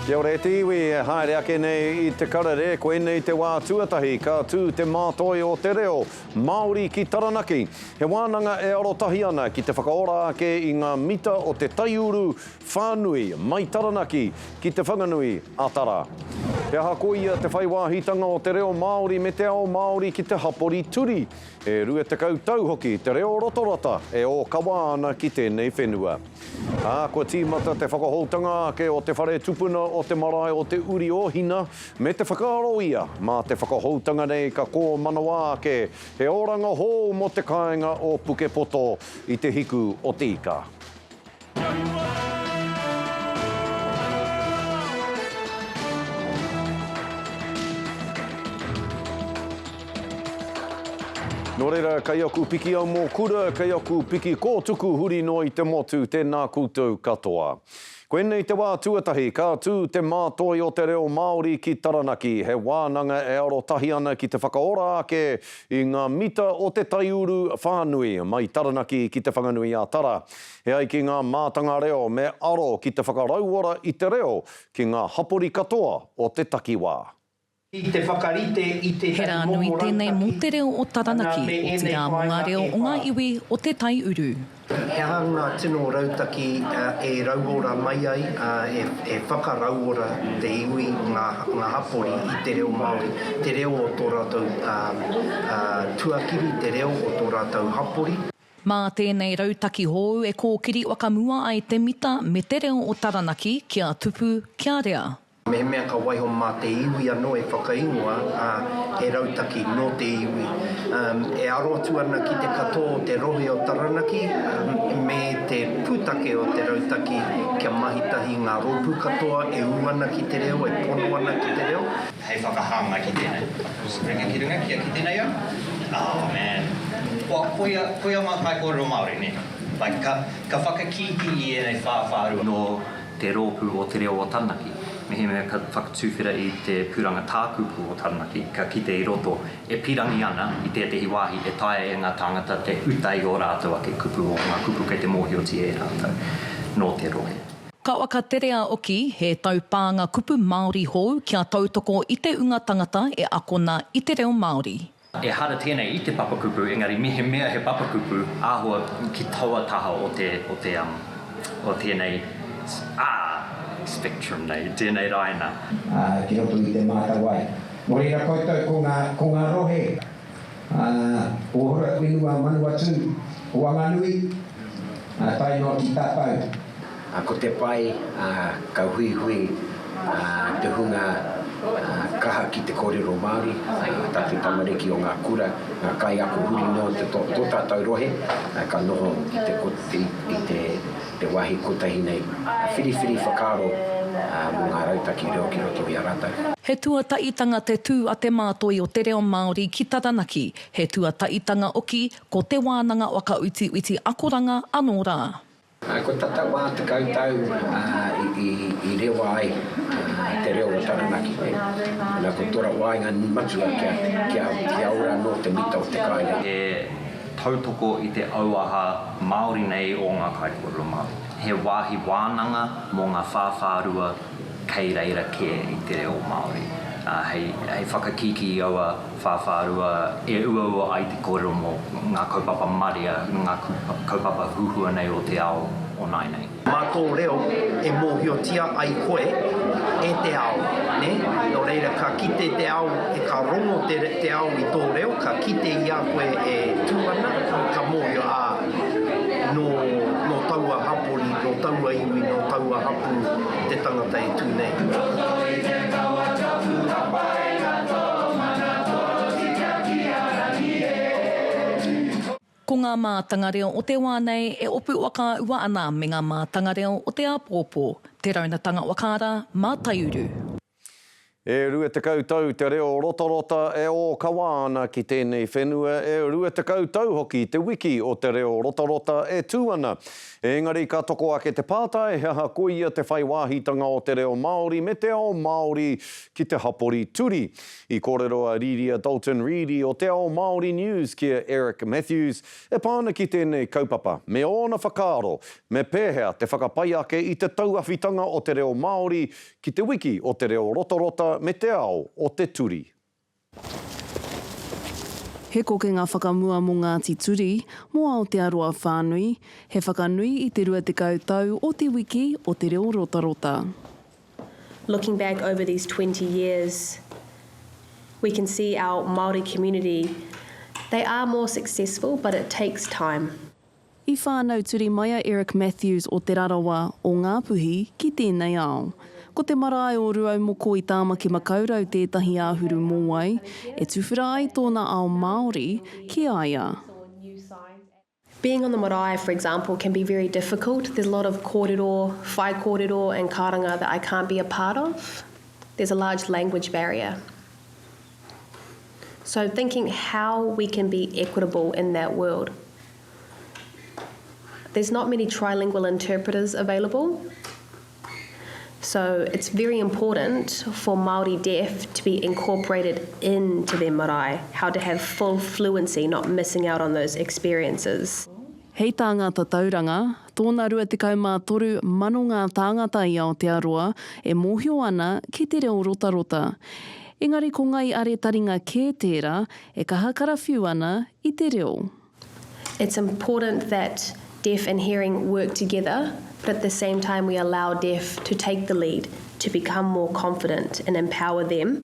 Kia ora e te iwi e haere ake nei i te karere, koinei te wā tuatahi ka tū te mātoi o te reo Māori ki Taranaki. He wānanga e arotahi ana ki te whakaora ake i ngā mita o te taiuru whānui mai Taranaki ki Te Whanganui a Tara. He aha koia te whai wāhitanga o te reo Māori me te ao Māori ki te hapori turi? E 20 tau hoki te reo rotarota e ōkawa ana ki tēnei whenua. Ā, kua tīmata te whakahoutanga ake o te whare tupuna o te marae o Te Uri o Hina, me te whakaaro ia, mā te whakahoutanga nei ka kōmanawa ake he oranga hou mō te kāinga o Pukepoto i te hiku o te ika. Nō reira, kei aku piki amokura, kei aku piki kōtuku huri noa i te motu, tēnā koutou katoa. Koinei te wā tuatahi ka tū te mātoi o te reo Māori ki Taranaki, he wānanga e arotahi ana ki te whakaora ake i ngā mita o te taiuru whānui mai Taranaki ki Te Whanganui-a-Tara. E ai ki ngā mātanga reo me aro ki te whakarauora i te reo ki ngā hapori katoa o te takiwā. Ki te whakarite i He tētahi rā nui momo tēnei mō rautaki, te reo o ana, Taranaki, me ēnei otirā mō ngā whāinga reo e o ngā whā. iwi o Te Tai Uru. He aha ngā tino rautaki e rauora mai ai, e whakarauora te iwi, ngā hapori i te reo Māori, te reo o tō rātou tuakiri, te reo o tō rātou hapori? Mā tēnei rautaki hou e kōkiri whakamua ai te mita me te reo o Taranaki kia tupu, kia rea. Mehemea ka waiho mā te iwi anō e whakaingoa, ā, he rautaki nō te iwi, e aro atu ana ki te katoa o te rohe o Taranaki, me te pūtake o te rautaki kia mahi tahi ngā rōpū katoa e ū ana ki te reo, e pono ana ki te reo. Hei whakahāngai ki tēnei. Ringa ki runga, kia kite nei au. Oh man. Well, koia, koia ngā kaikōrero Māori, nē? Like, ka, ka whakakīkī i ēnei whāwhārua. Nō te rōpū o Te Reo o Taranaki. Mehemea ka whakatuwhera i te pūranga tākupu o Taranaki, ka kite i roto e pirangi ana i tētehi wāhi e taea e ngā tāngata te uta i ō rātou ake kupu, o ngā kupu kei te mōhiotia e rātou nō te rohe. Ka whakaterea hoki he taupānga kupu Māori hou kia tautoko i te unga tangata e akona i te reo Māori. Ehara tēnei i te papakupu, engari mehemea he papakupu, āhua ki taua taha o te, o te, um, o tēnei, ah, spectrum nei, tēnei raina. Ā, ki roto i te mātawai. Nō reira koutou ko ngā, ko ngā rohe, ā, o Horowhenua, Manawatū, o Wanganui, ā, tae noa ki tātou. Ko te pai, ka huihui te hunga kaha ki te kōrero Māori, ā tātou tamariki o ngā kura, ngā kaiako huri noa i tō tātou rohe, ka noho i te wāhi kotahi nei, whiriwhiri whakaaro mō ngā rautaki reo ki roto i a rātou. He tuataitanga te tū a te mātoi o te reo Māori ki Taranaki, he tuataitanga oki ko Te Wānanga Whakautiuti Akoranga anō rā. Kua tata 40 tau i rewa ai te reo o Taranaki. Nā, ko tōra waenga matua kia ora anō te mita o te kāinga. He tautoko i te auaha Māori nei o ngā kaikōrero Māori. He wāhi wānanga mō ngā whāwhārua kei reira kē i te reo Māori, hei whakakīkī i aua whāwhārua e uaua ai te kōrero mō ngā kaupapa marea, ngā kaupapa huhua nei o te ao o nāianei. Mā tō reo e mōhiotia ai koe e te ao, nē? Nō reira, ka kite te ao, ka rongo te, te ao i tō reo, ka kite i a koe e tū ana, ka mōhio, ā, nō, nō taua hapori, nō taua iwi, nō taua hapū te tangata e tū nei. Roto i te kawa tapu ka painga tō mana tōtika ki a Rangi e. Ko ngā mātanga reo o te wā nei e opu whakaua ana me ngā mātanga reo o te āpōpō, te raunatanga whakaara mā Taiuru. E 20 tau te reo rotarota e ōkawa ana ki tēnei whenua, e 20 tau hoki te wiki o te reo rotarota e tū ana. Engari ka toko ake te pātai he aha koia te whai wāhitanga o te reo Māori me te ao Māori ki te hapori Turi? I kōrero a Rīria Dalton Reedy o Te Ao Māori News ki a Eric Matthews e pā ana ki tēnei kaupapa me ōna whakaaro me pēhea te whakapai ake i te tauawhitanga o te reo Māori Ki te wiki o te reo rotarota me te ao o te turi. He kokenga whakamua mō Ngāti Turi, mō Aotearoa whānui, he whakanui i te 20 tau o Te Wiki o te Reo Rotarota. Looking back over these 20 years, we can see our Māori community, they are more successful but it takes time. I whānau turi mai a Eric Matthews o Te Rarawa, o Ngāpuhi, ki tēnei ao. Ko te marae o Rūaumoko i Tāmaki Makaurau tētahi āhuru mōwai e tuwhera ai tōna ao Māori ki a ia. Being on the marae, for example, can be very difficult. There's a lot of kōrero, whaikōrero and karanga that I can't be a part of. There's a large language barrier. So thinking how we can be equitable in that world. There's not many trilingual interpreters available. So it's very important for Māori deaf to be incorporated into their marae, how to have full fluency, not missing out on those experiences. Hei tā ngā tatauranga, tōna 23 mano ngā tāngata i Aotearoa e mōhio ana ki te reo rotarota. Engari ko Ngai Are Taringa kē tērā e kaha karawhiu ana i te reo. It's important that deaf and hearing work together, but at the same time we allow deaf to take the lead, to become more confident and empower them.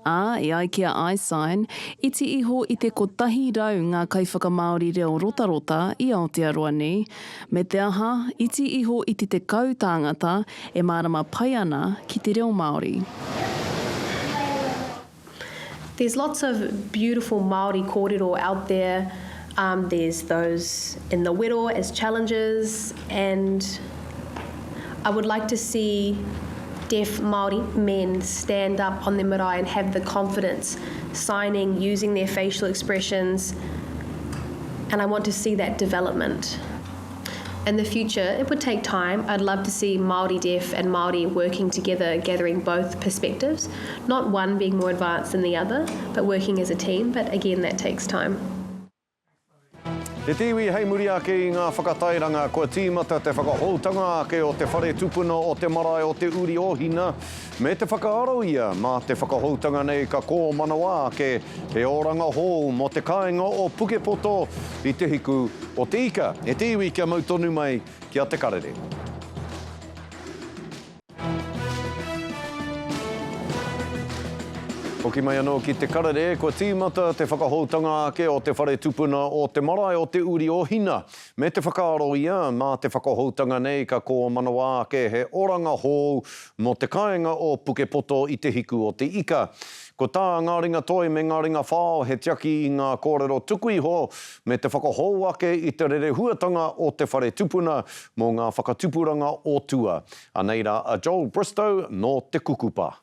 Ā, e ai ki a iSign, iti iho i te 100 ngā kaiwhakamāori reo rotarota i Aotearoa nei, me te aha, iti iho i te 10 tāngata e mārama pai ana ki te reo Māori. There's lots of beautiful Māori kōrero out there, um, there's those in the wero as challenges and I would like to see deaf Māori men stand up on their marae and have the confidence, signing, using their facial expressions, and I want to see that development. In the future, it would take time. I'd love to see Māori deaf and Māori working together, gathering both perspectives, not one being more advanced than the other, but working as a team. But again, that takes time. Te Tīwi Hei muri ake i ngā whakatairanga kua tīmata te whakahoutanga ake o te whare tupuna o te marae o Te Uri o Hina, me te whakaaro ia mā te whakahoutanga nei ka kōmanawa ake he oranga hou mō te kāinga o Pukepoto i te hiku o te ika. E te iwi kia mau tonu mai ki a Te Karere. Hoki mai anō ki Te Karere, kua tīmata te whakahoutanga ake o te whare tupuna o te marae o Te Uri o Hina. Me te whakaaro ia, mā te whakahoutanga nei ka kōmanawa ake he oranga hou mō te kāinga o Pukepoto i te hiku o te ika. Ko tā ngā ringa toi me ngā ringa whao he tiaki i ngā kōrero tuku iho me te whakahou ake i te rerehuatanga o te whare tupuna mō ngā whakatupuranga o tua. Anei rā a Joel Bristow nō Te Kukupa.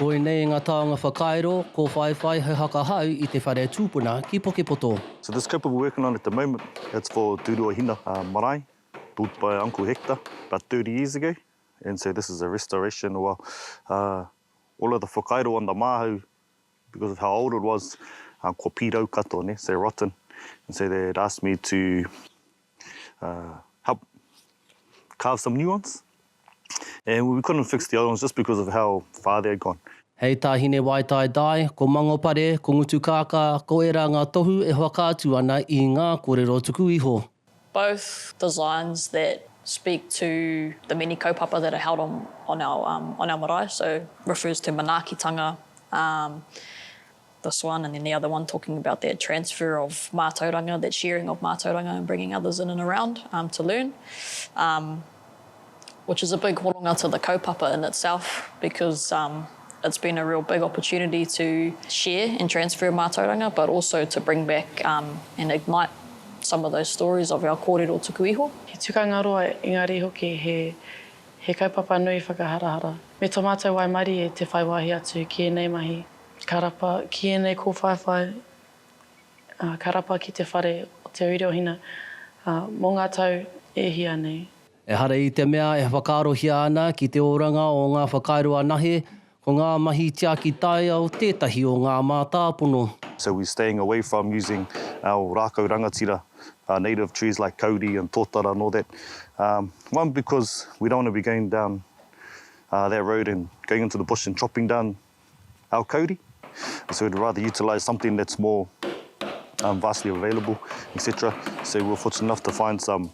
Koinei nga taonga whakairo, kowhaiwhai hei hakahau i te whare tupuna ki Pukepoto. So this kaupapa we're working on at the moment, it's for Te Uruahina Marae, built by Uncle Hector about 30 years ago, and so this is a restoration, well, uh, all of the whakairo on the māhau, because of how old it was, uh, kua pīrau katoa, ne, so rotten, and so they'd asked me to uh, help carve some new ones. And we couldn't fix the old ones just because of how far they had gone. Hei tā Hinewaitai Dye, ko Mangopare, ko Ngutukākā, ko ērā ngā tohu e whakaatu ana i ngā kōrero tuku iho. Both designs that speak to the many kaupapa that are held on, on, our, um, on our marae, so refers to manaakitanga, um, this one and then the other one talking about that transfer of mātauranga, that sharing of mātauranga and bringing others in and around um, to learn, um, which is a big horonga to the kaupapa in itself because um, it's been a real big opportunity to share and transfer mātauranga, but also to bring back um, and ignite some of those stories of our kōrero tuku iho. He tukanga roa engari hoki he. He kaupapa nui whakaharahara. Me tō mātou waimarie te whai wāhi atu ki ēnei mahi. Ka rapa ki ēnei kōwhaiwhai, ā, ka rapa ki te whare o Te Uri o Hina, ā, mō ngā tau e hia nei. Ehara i te mea e whakaarohia ana ki te oranga o ngā whakairo anahe, ko ngā mahi tiaki taiao tētahi o ngā mātāpono. So we're staying away from using our rākau rangatira, our native trees like kauri and tōtara and all that. Um, one, because we don't want to be going down uh, that road and going into the bush and chopping down our kauri. So we'd rather utilise something that's more um, vastly available, etc. So we were fortunate enough to find some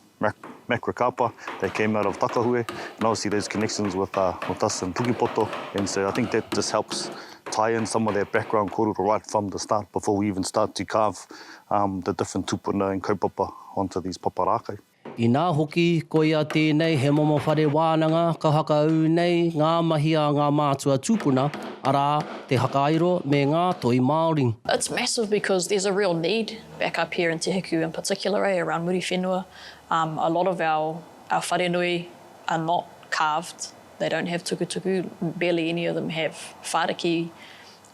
macrocarpa that came out of Takahue, and obviously those connections with, uh, with us in Pukepoto, and so I think that just helps tie in some of that background kōrero right from the start before we even start to carve um, the different tupuna and kaupapa onto these paparākau. Inā hoki, koia tēnei he momo whare wānanga ka whakaū nei ngā mahi a ngā mātua tūpuna, arā, te hakairo me ngā toi Māori. It's massive because there's a real need back up here in Te Hiku in particular, eh, around Muriwhenua. Um, a lot of our, our wharenui are not carved. They don't have tukutuku, barely any of them have whāriki.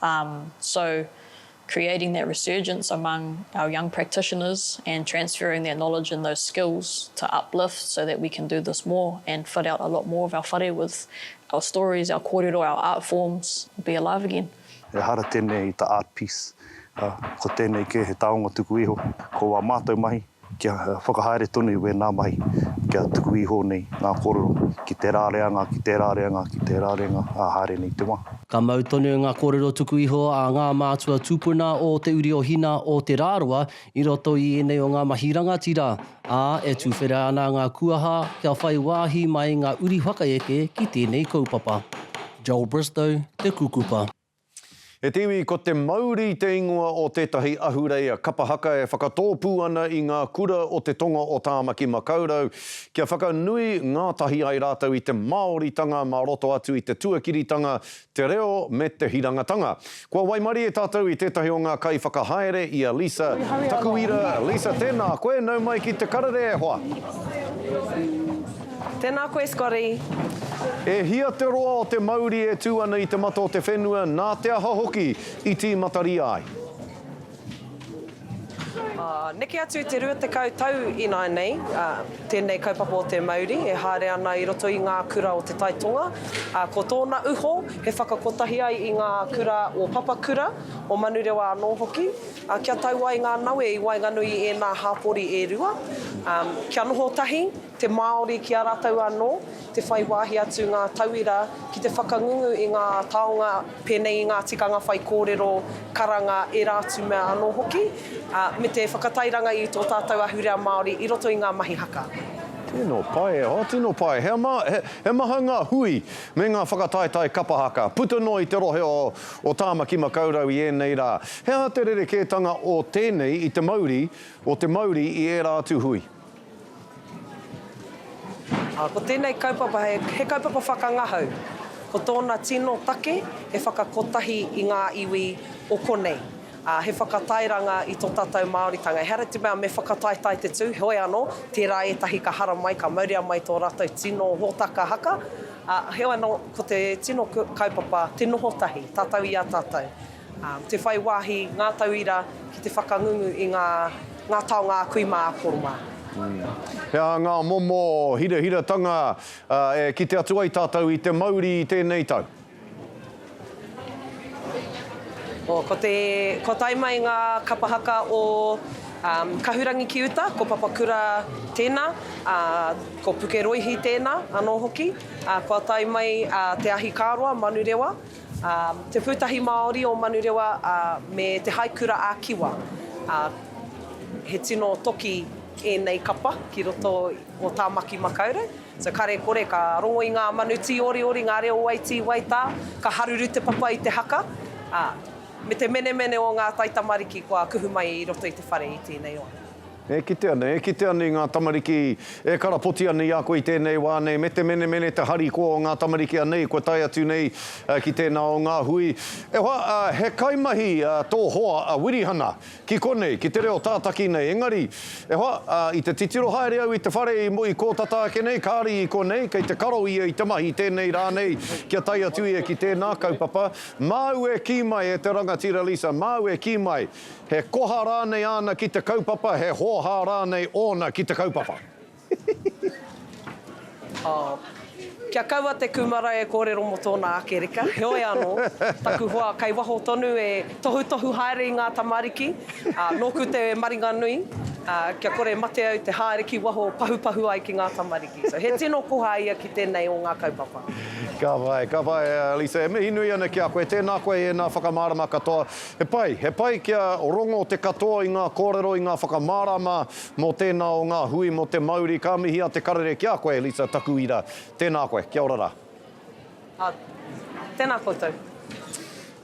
Um, so creating that resurgence among our young practitioners and transferring that knowledge and those skills to uplift so that we can do this more and fit out a lot more of our whare with our stories, our kōrero, our art forms, be alive again. Ehara tēnei i ta art piece, ko tēnei kē he taonga tuku iho. Ko wā mātou mahi kia whakahaere tonu i wēnā mahi, kia tuku iho nei ngā kōrero ki tērā reanga, ki tērā reanga, ki tērā reanga, ā, haere nei te wā. Ka mau tonu ngā kōrero tuku iho a ngā mātua tūpuna o Te Uri o Hina o Te Rāroa i roto i ēnei o ngā mahi rangatira, ā, e tuwhera ana ngā kuaha kia whai wāhi mai ngā uri whakaeke ki tēnei kaupapa. Joel Bristow, Te Kukupa. E te iwi, ko Te Mauri te ingoa o tētahi ahureia kapa haka e whakatōpū ana i ngā kura o te tonga o Tāmaki Makaurau kia whakanui ngātahi ai rātou i te Māoritanga mā roto atu i te tuakiritanga, te reo me te hirangatanga. Kua waimarie tātou i tētahi o ngā kaiwhakahaere, i a Lisa Takuira. Lisa, tēnā koe, nau mai ki Te Karere e hoa. Tēnā koe Scotty. E hia te roa o te mauri e tū ana i te mata o te whenua, nā te aha hoki i tīmataria ai? Neke atu i te 20 tau ināianei tēnei kaupapa o te mauri e haere ana i roto i ngā kura o Te Tai Tonga. Ko tōna uho he whakakotahi ai i ngā kura o Papakura, o Manurewa anō hoki, kia tau ai ngā nawe i waenganui i ēnā hāpori e rua, kia noho tahi te Māori ki a rātou anō, te whai wāhi atu ngā tauira ki te whakangungu i ngā taonga pēnei i ngā tikanga whaikōrero, karanga, ērā atu mea anō hoki, ā, me te whakatairanga i tō tātou ahurea Māori i roto i ngā mahi haka. Tino pai e hoa, tino pai. He, ma, he, he maha ngā hui me ngā whakataetae kapa haka, puta noa i te rohe o, o Tāmaki Makaurau i ēnei rā. He aha te rerekētanga o tēnei i te mauri, o te mauri i ērā atu hui? Ā, ko tēnei kaupapa he, he kaupapa whakangahau. Ko tōna tino take he whakakotahi i ngā iwi o konei. Ā, he whakatairanga i tō tātou Māoritanga. Ehara te mea me whakataetae te tū, heoi anō, tērā ētahi ka haramai, ka mauria mai tō rātou tino hōtaka haka. Ā, heoi anō, ko te tino kaupapa, te noho tahi, tātou i a tātou. Te whai wāhi ngā tauira ki te whakangungu i ngā ngā taonga a kui mā, a koro mā. He aha ngā momo hirahiratanga e kite atu ai tātou i te mauri i tēnei tau? Oh, ko te, kua tae mai ngā kapa haka o Kahurangi ki uta, ko Papakura tēnā, ā, ko Pukeroihi tēnā anō hoki. Ā, kua tae mai Te Ahikāroa, Manurewa, Ā, Te Pūtahi Māori o Manurewa, ā, me Te Haikura a Kiwa. Ā, he tino toki ēnei kapa ki roto o Tāmaki Makaurau. So kare kore ka rongo i ngā manu tīoriori, ngā reo waitī waitā, ka haruru te papa i te haka, ā, me te menemene o ngā taitamariki kua kuhu mai i roto i te whare i tēnei wā. E kite ana, e kite ana i ngā tamariki e karapoti ana i a koe i tēnei wā nei, me te menemene, te harikoa o ngā tamariki anei kua tae atu nei ki tēnā o ngā hui. E hoa, he kaimahi tō hoa a Wirihana ki konei, ki te reo tātaki nei, engari, e hoa, i te titiro haere au i te whare i kō tata ake nei, kāre i konei, kei te karo ia i te mahi tēnei rā nei kia tae atu ia ki tēnā kaupapa. Māu e kī mai, e te rangatira Lisa, māu e kī mai, He koha rānei āna ki te kaupapa, he hōhā rānei ōna ki te kaupapa? Oh. Kia kaua te kūmara e kōrero mō tōna ake reka, heoi anō, taku hoa kei waho tonu e tohutohu haere i ngā tamariki, ā, nōku te maringanui, ā, kia kore mate au te haere ki waho pahupahu ai ki ngā tamariki. So, he tino koha ia ki tēnei o ngā kaupapa. Ka pai, ka pai, Lisa, e mihi nui ana ki a koe. Tēnā koe i ēnā whakamārama katoa. He pai, he pai kia rongo te katoa i ngā kōrero, i ngā whakamārama mō tēnā o ngā hui mō te mauri. Ka mihi a Te Karere ki a koe, Lisa Takuira. Tēnā koe. Kia ora rā. Ā, tēnā koutou.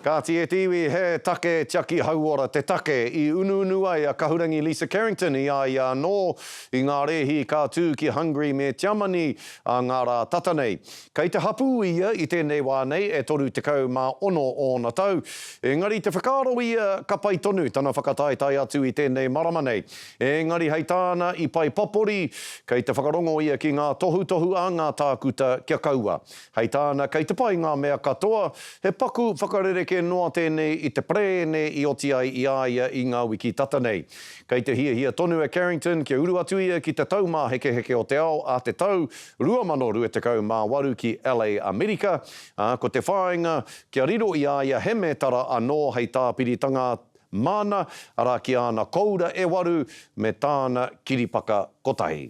Kāti e te iwi, he take tiaki hauora te take i unuunu ai a Kahurangi Lisa Carrington i a ia anō i ngā rēhi ka tū ki Hungary me Tiamani ā ngā rā tata nei. Kei te hapū ia i tēnei wā nei e 36 ōna tau, engari te whakaaro ia ka pai tonu tana whakataetae atu i tēnei marama nei. Engari hei tāna i pai papori, kei te whakarongo ia ki ngā tohutohu a ngā tākuta kia kaua. Hei tāna kei te pai ngā mea katoa, he paku whakarerekē noa tēnei i te perēne i oti ai i a ia i ngā wiki tata nei. Kei te hiahia tonu a Carrington kia uru atu ia ki te Taumāhekeheke o te Ao a te tau 2028 ki LA Amerika, ā, ko te whāinga kia riro i a ia he mētara anō hei tāpiritanga māna, arā ki āna koura e waru me tāna kiripaka kotahi.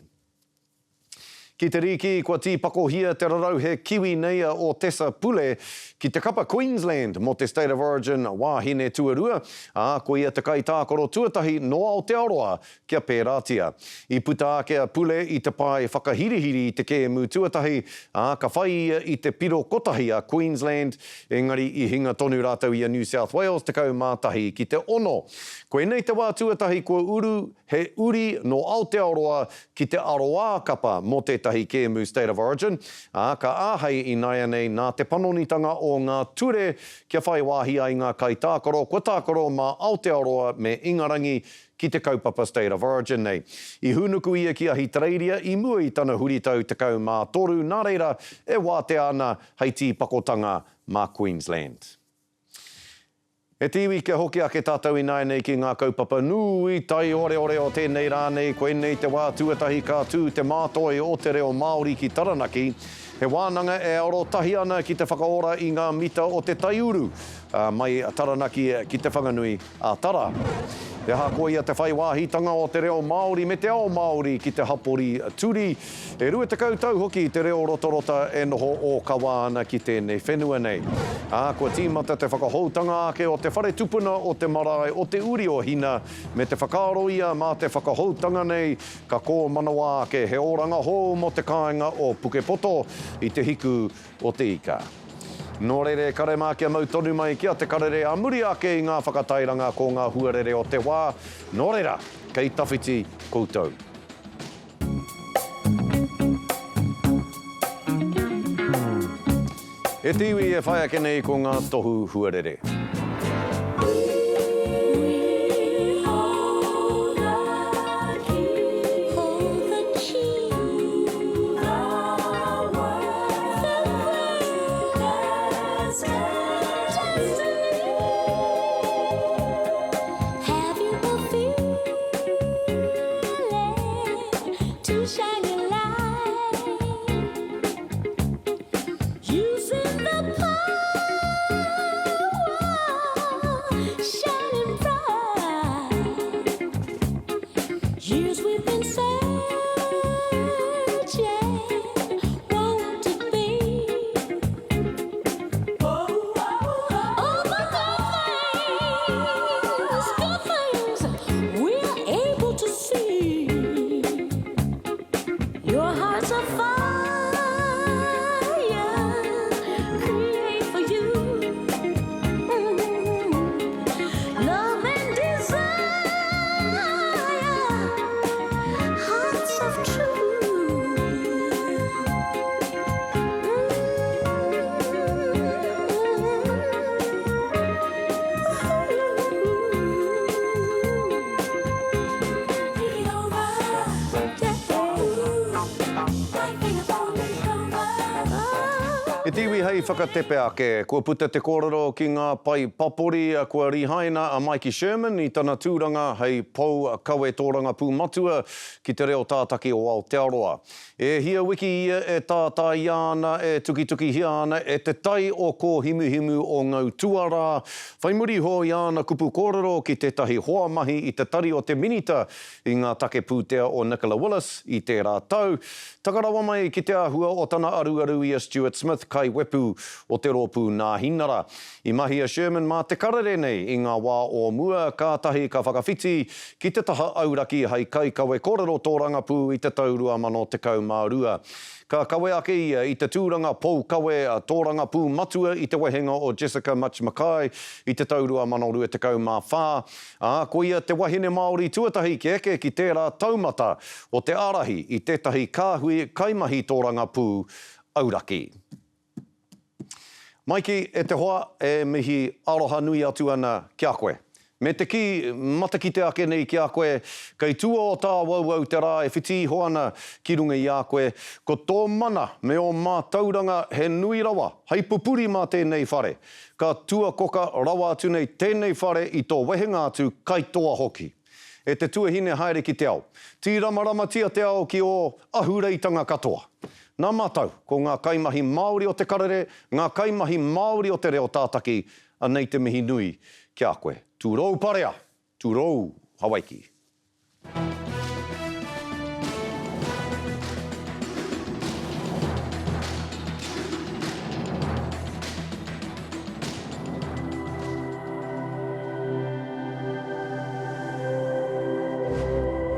Ki te rīki, kua tīpakohia te rarauhe Kiwi nei a Otesa Pule ki te kapa Queensland mō te State of Origin wāhine tuarua, ā, ko ia te kaitākaro tuatahi nō Aotearoa kia pērātia. I puta ake a Pule i te pae whakahirihiri i te kēmu tuatahi, ā, ka whai ia i te piro kotahi a Queensland, engari i hinga tonu rātou i a New South Wales 11 ki te ono. Koinei te wā tuatahi kua uru he uri nō Aotearoa ki te aroā kapa mō tētahi kēmu State of Origin, ā, ka āhei ināianei nā te panonitanga o ngā ture kia whai wāhi ai ngā kaitākaro kua tākaro mā Aotearoa me Ingarangi ki te kaupapa State of Origin nei. I hūnuku ia ki Ahitereiria i mua i tana huritau 13, nā reira e wātea ana hei tīpakotanga mā Queensland. E te iwi, kia hoki ake tātou ināianei ki ngā kaupapa nui taioreore o tēnei rā nei, koinei te wā tuatahi ka tū te mātoi o te reo Māori ki Taranaki, he wānanga e arotahi ana ki te whakaora i ngā mita o te taiuru, mai Taranaki ki Te Whanganui a Tara. He aha koia te whai wāhitanga o te reo Māori me te ao Māori ki te hapori Turi, e 20 tau hoki te reo rotarota e noho ōkawa ana ki tēnei whenua nei. Ā, kua tīmata te whakahoutanga ake o te whare tupuna o te marae o Te Uri o Hina me te whakaaro ia mā te whakahoutanga nei ka kōmanawa ake he oranga hou mō te kāinga o Pukepoto i te hiku o te ika. Nō reira e kare mā kia mau tonu mai ki a Te Karere ā muri ake i ngā whakatairanga ko ngā huarere o te wā, nō reira, kei tawhiti koutou. E te iwi e whai ake nei ko ngā tohu huarere. E te iwi hei whakatepe ake, kua puta te kōrero ki ngā pae papori kua rihaina a Maiki Sherman i tana tūranga hei pou kawe tōrangapū matua ki te reo tātaki o Aotearoa. E hia wiki ia e tātaia ana, e tukitukihia ana e te tai o kōhimuhimu o ngau tuarā, whai muri iho i āna kupu kōrero ki tētahi hoa mahi i te tari o te Minita i ngā take pūtea o Nicola Willis i tērā tau, taka rawa mai ki te āhua o tana aruaru i a Stuart Smith, kaiwepu o te Rōpū Nāhinara. I mahi a Sherman mā te karere nei i ngā wā o mua, kātahi ka whakawhiti ki te taha auraki hei kaikawe kōrero tōrangapū i te tau 2012. Ka kawe ake ia i te tūranga pou kawe tōrangapū matua i te wehenga o Jessica Mutch McKay i te tau 2024, ā, ko ia te wahine Māori tuatahi kia eke ki tērā taumata o te ārahi i tētahi kāhui kaimahi tōrangapū auraki. Maiki, e te hoa, e mihi aroha nui atu ana ki a koe. Me te kī matakite ake nei ki a koe, kei tua o tāwauwau te rā e whiti iho ana ki runga i a koe, ko tō mana me ō mātauranga he nui rawa hei pupuri mā tēnei whare. Ka tuakoka rawa atu nei tēnei whare i tō wehenga atu kaitoa hoki. E te tuahine haere ki te ao. Tīramaramatia te ao ki ō ahureitanga katoa. Nā mātou, ko ngā kaimahi Māori o Te Karere, ngā kaimahi Māori o Te Reo Tātaki, anei te mihi nui ki a koe. Tūrou parea! Tūrou Hawaiki!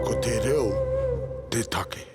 Ko te reo te take.